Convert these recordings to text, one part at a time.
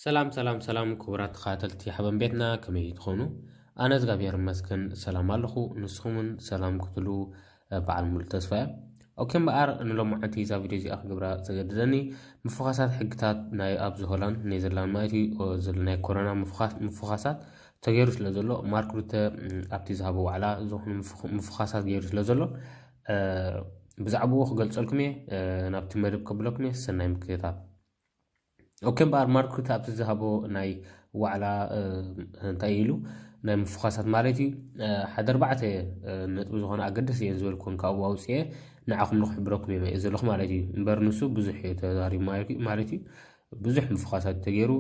ሰላም ሰላም ሰላም፣ ክቡራት ተኸታተልቲ ሓበን ቤትና፣ ከመይ ትኾኑ? ኣነ እግዚኣብሔር ይመስገን ሰላም ኣለኹ። ንስኹምን ሰላም ክትሉ በዓል ሙሉ ተስፋ እየ። ኦኬ፣ እምበኣር ንሎማዓንቲ እዛ ቪድዮ እዚኣ ክገብራ ዘገድደኒ፣ ምፍኻሳት ሕግታት ናይ ኣብዚ ሆላንድ ኔዘርላንድ ማለት እዩ፣ ኦ፣ ዘሎ ናይ ኮሮና ምፍኻስ- ምፍኻሳት ተገይሩ ስለ ዘሎ፣ ማርክ ሩተ ኣብቲ ዝሃቦ ዋዕላ ዝኾኑ ምፍኽ- ምፍኻሳት ገይሩ ስለ ዘሎ፣ ብዛዕባኡ ክገልጸልኩም እየ። ናብቲ መደብ ከብለኩም እየ። ሰናይ ምክትታል። ኦኬ፣ እምበኣር ማርክ ሩተ ኣብቲ ዝሃቦ ናይ ዋዕላ እንታይ ኢሉ፣ ናይ ምፍኻሳት ማለት እዩ፣ ሓደ ኣርባዕተ ነጥቢ ዝኾነ ኣገደስ እየን ዝበልኩን ካብኡ ኣውፅኤ ንዓኹም ንክሕብረኩም እየ መፅእ ዘለኹ ማለት እዩ። እምበር ንሱ ብዙሕ እዩ ተዛሪቡ ማለት እዩ። ብዙሕ ምፍኻሳት ተገይሩ፣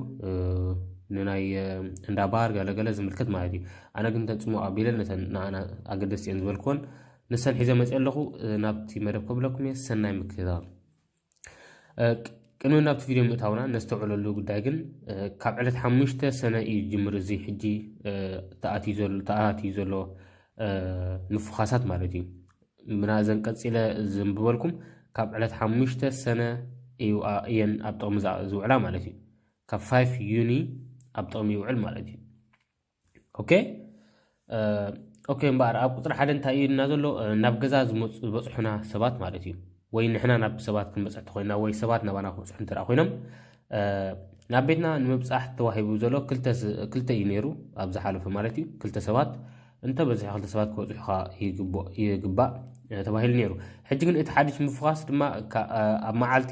ንናይ እንዳ ባር ገለገለ ዝምልከት ማለት እዩ። ኣነ ግን ተፅሞ ኣቢለ ነተን ንኣና ኣገደስ እየን ዝበልኩወን ንሰን ሒዘ መፅእ ኣለኹ። ናብቲ መደብ ከብለኩም እየ። ሰናይ ምክትታል። ቅድሚ ናብቲ ቪድዮ ምእታውና ነስተውዕለሉ ጉዳይ ግን፣ ካብ ዕለት ሓሙሽተ ሰነ እዩ ዝጅምር፣ እዚ ሕጂ ተኣትዩ ዘሎ ምፍኻሳት ማለት እዩ። ብናዘን ቀፂለ ዝንብበልኩም፣ ካብ ዕለት ሓሙሽተ ሰነ እዩ እየን ኣብ ጥቕሚ ዝውዕላ ማለት እዩ። ካብ ፋይፍ ዩኒ ኣብ ጥቕሚ ይውዕል ማለት እዩ። ኦኬ፣ ኦኬ፣ እምበኣር ኣብ ቁፅሪ ሓደ እንታይ እዩ እና ዘሎ? ናብ ገዛ ዝበፅሑና ሰባት ማለት እዩ። ወይ ንሕና ናብ ሰባት ክንበፅሕ ተኮይና ወይ ሰባት ናባና ክበፅሑ እንተ ኮይኖም፣ ናብ ቤትና ንምብፃሕ ተዋሂቡ ዘሎ ክልተ እዩ ነይሩ። ኣብ ዝሓለፈ ማለት እዩ፣ ክልተ ሰባት እንተ በዝሒ ክልተ ሰባት ክበፅሑኻ ይግባእ ተባሂሉ ነይሩ። ሕጂ ግን እቲ ሓድሽ ምፍኻስ ድማ ኣብ መዓልቲ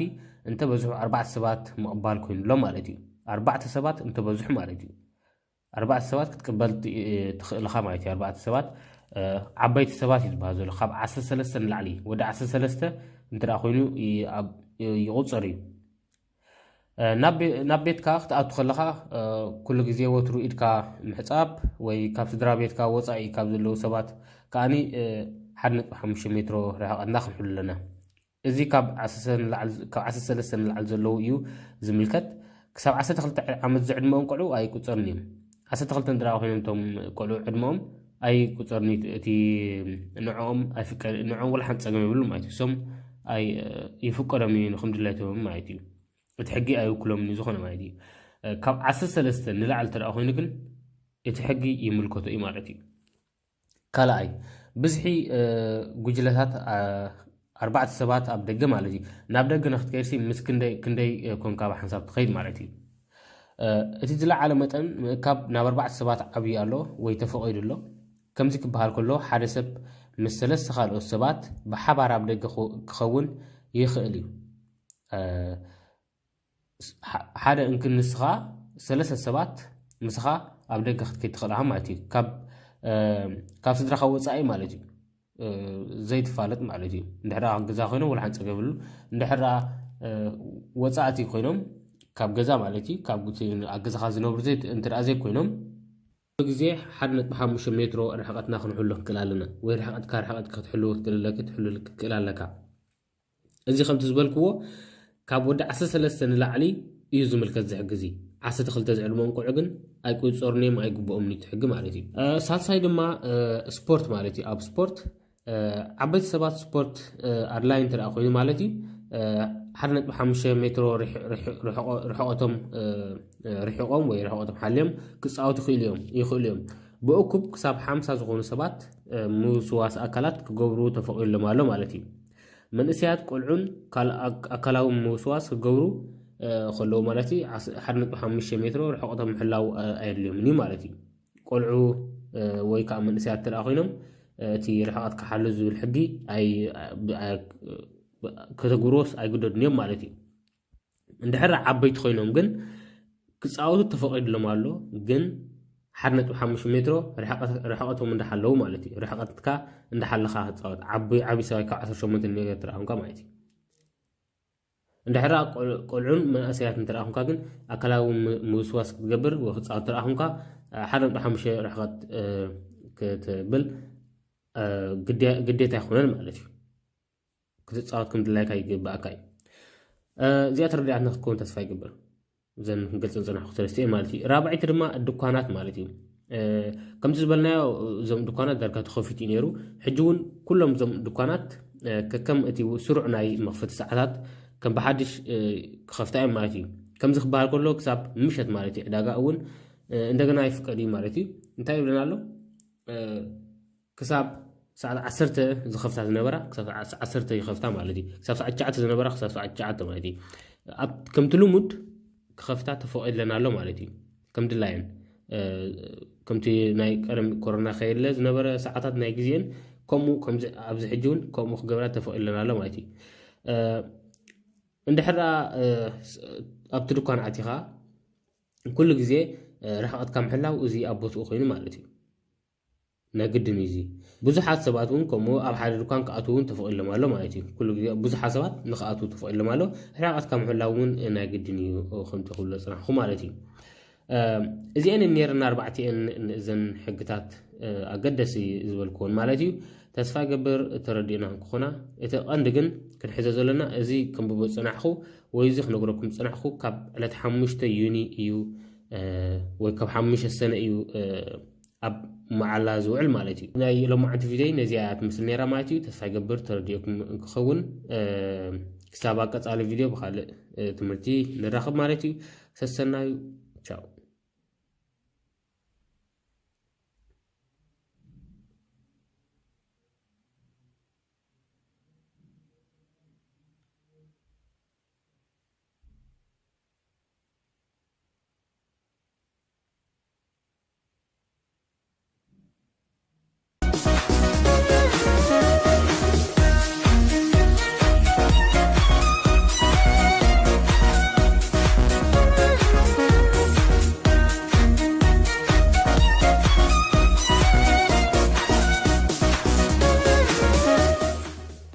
እንተ በዝሑ ኣርባዕተ ሰባት ምቕባል ኮይኑሎ ማለት እዩ። ኣርባዕተ ሰባት እንተ በዝሑ ማለት እዩ። ኣርባዕተ ሰባት ክትቅበል ትኽእልኻ ማለት እዩ። ኣርባዕተ ሰባት ዓበይቲ ሰባት እዩ ዝበሃል ዘሎ። ካብ ዓሰርተ ሰለስተ ንላዕሊ፣ ወዲ ዓሰርተ ሰለስተ እንተ ኮይኑ ይቑፀር እዩ። ናብ ቤትካ ክትኣቱ ከለኻ ኩሉ ግዜ ወትሩ ኢድካ ምሕፃብ ወይ ካብ ስድራ ቤትካ ወፃኢ ካብ ዘለዉ ሰባት ከኣኒ ሓደ ነጥቢ ሓሙሽተ ሜትሮ ርሕቐትና ክንሕሉ ኣለና። እዚ ካብ ዓሰርተ ሰለስተ ንላዕሊ ዘለዉ እዩ ዝምልከት። ክሳብ ዓሰርተ ክልተ ዓመት ዝዕድመኦም ቆልዑ ኣይቁፀርን እዮም። ዓሰርተ ክልተ እንተ ኮይኖም እቶም ቆልዑ ዕድመኦም ኣይቁፀርን እዩ። እቲ ንዕኦም ኣይፍቀድ ንዕኦም ወላ ሓንቲ ፀገም የብሉ ማለት እዩ። እሶም ይፍቀዶም እዩ ንክም ድላይቶም ማለት እዩ። እቲ ሕጊ ኣይውክሎምን እዩ ዝኾነ ማለት እዩ። ካብ ዓሰርተ ሰለስተ ንላዕሊ እንተ ኮይኑ ግን እቲ ሕጊ ይምልከቶ እዩ ማለት እዩ። ካልኣይ፣ ብዝሒ ጉጅለታት ኣርባዕተ ሰባት ኣብ ደገ ማለት እዩ። ናብ ደገ ንክትከይድሲ ምስ ክንደይ ክንደይ ኮንካ ብሓንሳብ ትኸይድ ማለት እዩ። እቲ ዝለዓለ መጠን ምእካብ ናብ ኣርባዕተ ሰባት ዓብዩ ኣሎ ወይ ተፈቒዱ ኣሎ። ከምዚ ክበሃል ከሎ ሓደ ሰብ ምስ ሰለስተ ካልኦት ሰባት ብሓባር ኣብ ደገ ክኸውን ይኽእል እዩ። ሓደ እንክን ንስኻ ሰለስተ ሰባት ምስኻ ኣብ ደገ ክትከይድ ትኽእል ኢኻ ማለት እዩ። ካብ ስድራኻ ወፃኢ ማለት እዩ። ዘይትፋለጥ ማለት እዩ። እንድሕር ኣብ ገዛ ኮይኖም ወላ ሓንቲ ፀገም የብሉ። እንድሕር ወፃእቲ ኮይኖም ካብ ገዛ ማለት እዩ፣ ካብ ኣብ ገዛኻ ዝነብሩ እንተ ዘይኮይኖም፣ ግዜ ሓደ ነጥቢ ሓሙሽተ ሜትሮ ርሕቀትና ክንሕሉ ክንክእል ኣለና። ወይ ርሕቀትካ ርሕቀትካ ክትሕሉ ክትክእል ኣለካ። እዚ ከምቲ ዝበልክዎ ካብ ወዲ ዓሰርተ ሰለስተ ንላዕሊ እዩ ዝምልከት ዝሕግዚ። ዓሰርተ ክልተ ዝዕድመኦም ቆልዑ ግን ኣይቁፀሩን እዮም፣ ኣይግብኦምን እዩ እቲ ሕጊ ማለት እዩ። ሳልሳይ ድማ ስፖርት ማለት እዩ። ኣብ ስፖርት ዓበይቲ ሰባት ስፖርት ኣድላይ እንተ ኮይኑ ማለት እዩ፣ ሓደ ነጥቢ ሓሙሽተ ሜትሮ ርሕቀቶም ርሕቆም ወይ ርሕቆቶም ሓልዮም ክፃወቱ ይኽእሉ እዮም። ብእኩብ ክሳብ ሓምሳ ዝኾኑ ሰባት ምውስዋስ ኣካላት ክገብሩ ተፈቒድሎም ኣሎ ማለት እዩ። መንእሰያት ቆልዑን ኣካላዊ ምውስዋስ ክገብሩ ከለዉ ማለት ሓደ ነጥቢ ሓሙሽተ ሜትሮ ርሕቐቶም ምሕላው ኣየድልዮምን እዩ ማለት እዩ። ቆልዑ ወይ ከዓ መንእሰያት እንተ ኮይኖም እቲ ርሕቐት ክሓሉ ዝብል ሕጊ ከተግብርዎስ ኣይግደዱን እዮም ማለት እዩ። እንድሕር ዓበይቲ ኮይኖም ግን ክፃወቱ ተፈቒድሎም ኣሎ፣ ግን ሓደ ነጥቢ ሓሙሽተ ሜትሮ ርሕቐቶም እንዳሓለዉ ማለት እዩ። ርሕቐትካ እንዳሓለኻ ክፃወት ዓቢ ሰብኣይ ካብ ዓሰርተ ሸሞንተ ነገር ትረኣኹምካ ማለት እዩ። እንድሕር ቆልዑን መናእሰያት እንተረኣኹምካ ግን ኣካላዊ ምውስዋስ ክትገብር ወይ ክትፃወት ተረኣኹምካ ሓደ ነጥቢ ሓሙሽተ ርሕቐት ክትብል ግዴታ ኣይኮነን ማለት እዩ። ክትፃወት ከም ድላይካ ይግብኣካ እዩ። እዚኣ ተረዲኣትና ክትከውን ተስፋ ይገብር። እዘን ክንገልፀን ዝፀናሕኩ ሰለስተ እየን ማለት እዩ። ራብዐይቲ ድማ ድኳናት ማለት እዩ። ከምቲ ዝበልናዮ እዞም ድኳናት ዳርጋ ተኸፊቱ እዩ ነይሩ። ሕጂ እውን ኩሎም እዞም ድኳናት ከከም እቲ ስሩዕ ናይ መኽፈቲ ሰዓታት ከም ብሓድሽ ክኸፍታ እዮም ማለት እዩ። ከምዚ ክበሃል ከሎ ክሳብ ምሸት ማለት እዩ። ዕዳጋ እውን እንደገና ይፍቀድ እዩ ማለት እዩ። እንታይ ይብለና ኣሎ? ክሳብ ሰዓት ዓሰርተ ዝኸፍታ ዝነበራ ክሳብ ሰዓት ዓሰርተ ይኸፍታ ማለት እዩ። ክሳብ ሰዓት ትሽዓተ ዝነበራ ክሳብ ሰዓት ትሽዓተ ማለት እዩ። ከምቲ ልሙድ ክኸፍታ ተፈቒድለን ኣሎ ማለት እዩ። ከም ድላየን ከምቲ ናይ ቀደም ኮሮና ከየለ ዝነበረ ሰዓታት ናይ ግዜን ከምኡ ኣብዚ ሕጂ እውን ከምኡ ክገብራ ተፈቒድለን ኣሎ ማለት እዩ። እንድሕር ኣብቲ ድኳን ኣቲኻ ኩሉ ግዜ ርሕቐትካ ምሕላው እዚ ኣብ ቦትኡ ኮይኑ ማለት እዩ። ናይ ግድን እዩ እዚ። ብዙሓት ሰባት እውን ከምኡ ኣብ ሓደ ድኳን ክኣትዉ እውን ተፈቒድሎም ኣሎ ማለት እዩ። ኩሉ ግዜ ብዙሓት ሰባት ንክኣትዉ ተፈቒድሎም ኣሎ። ርሕቐትካ ምሕላው እውን ናይ ግድን እዩ ከምቲ ክብሎ ዝጸናሕኩ ማለት እዩ። እዚአን ነይረና ኣርባዕቲአን እዘን ሕግታት ኣገደሲ ዝበልክዎን ማለት እዩ። ተስፋ ይገብር ተረዲእና ክኾና። እቲ ቀንዲ ግን ክንሕዞ ዘለና እዚ ከንብቦ ዝጸናሕኩ ወይ እዚ ክነግረኩም ዝጸናሕኩ ካብ ዕለት ሓሙሽተ ዩኒ እዩ ወይ ካብ ሓሙሽተ ሰነ እዩ ኣብ መዓላ ዝውዕል ማለት እዩ። ናይ ሎማዓንቲ ቪድዮ ነዚኣ እያ ትመስል ነይራ ማለት እዩ። ተስፋ ይገብር ተረዲኦኩም ክኸውን። ክሳብ ኣብ ቀጻሊ ቪድዮ ብኻልእ ትምህርቲ ንራኸብ ማለት እዩ። ሰሰናዩ። ቻው።